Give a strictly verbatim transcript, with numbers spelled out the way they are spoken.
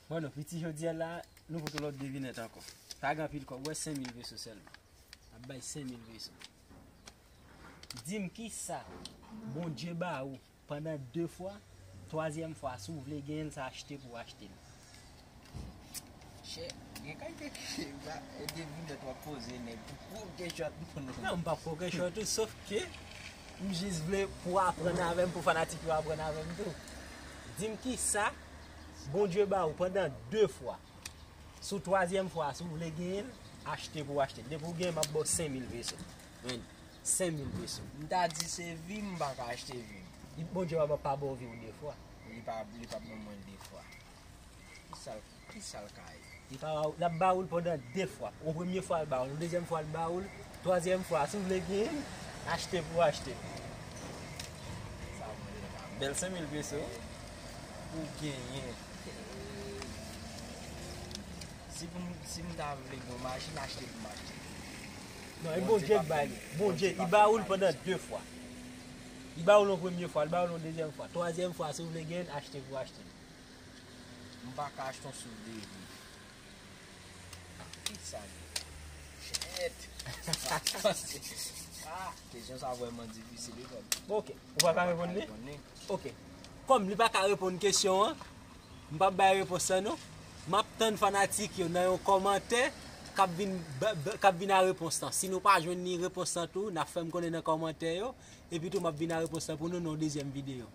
Bon, nou piti jodi a la, nou pote lòt devinèt ankò. Pa gen anpil kòb, wè, senk mil peso sèlman. Ap bay senk mil peso. Di m kisa Bondye ba ou pandan de fwa, twazyèm fwa, si w vle genyen l, se achte pou w achte l. Chè, gen kalite ke ba e devinèt w ap poze nèg pou koke chòt moun. Non, m p ap koke chòt ou, sof ke m jis vle pou w aprann avè m, pou fanatik yo aprann avè m tou. Di m kisa Bondye ba ou pandan de fwa. Sou twazyèm fwa, si w vle genyen l, achte pou w achte l. Depi w genyen, m ap ba w senk mil peso. Men, senk mil peso. M ta di se vi m, m pa ka achte vi m. Li, Bondye pa, pa ba w vi w de fwa. Li pa, li pa ban mwen l de fwa. Kisa l, kisa l ka ye? Li pa ba w, l ap ba ou l pandan de fwa. Yon premye fwa l ba ou l, yon dezyèm fwa l ba ou l, twazyèm fwa, si w vle genyen l, achte pou w achte. Sa mwen pa. Bèl senk mil peso pou genyen. Si pou m, si m ta vle gen yon machin, achte pou m achte. Non, e Bondye k bay li. Bondye, li ba ou l pandan de fwa. Li ba ou l yon premye fwa, li ba ou l yon dezyèm fwa. Twazyèm fwa, si w vle genyen l, achte pou w achte. M pa ka achte yon souf de vi. Kisa li? Shit! Ah, kesyon sa vrèman difisil, wi, frè m. Ok. Ou pa ka reponn li? Ok. Kòm li pa ka reponn kesyon an, m p ap bay repons lan, non. M ap tann fanatik yo nan yon kòmantè k ap vin, k ap vin a repons lan. Si nou pa jwenn ni repons lan tou, n ap fè m konnen nan kòmantè yo. Epi tou, m ap vin a repons lan pou nou nan yon dezyèm videyo.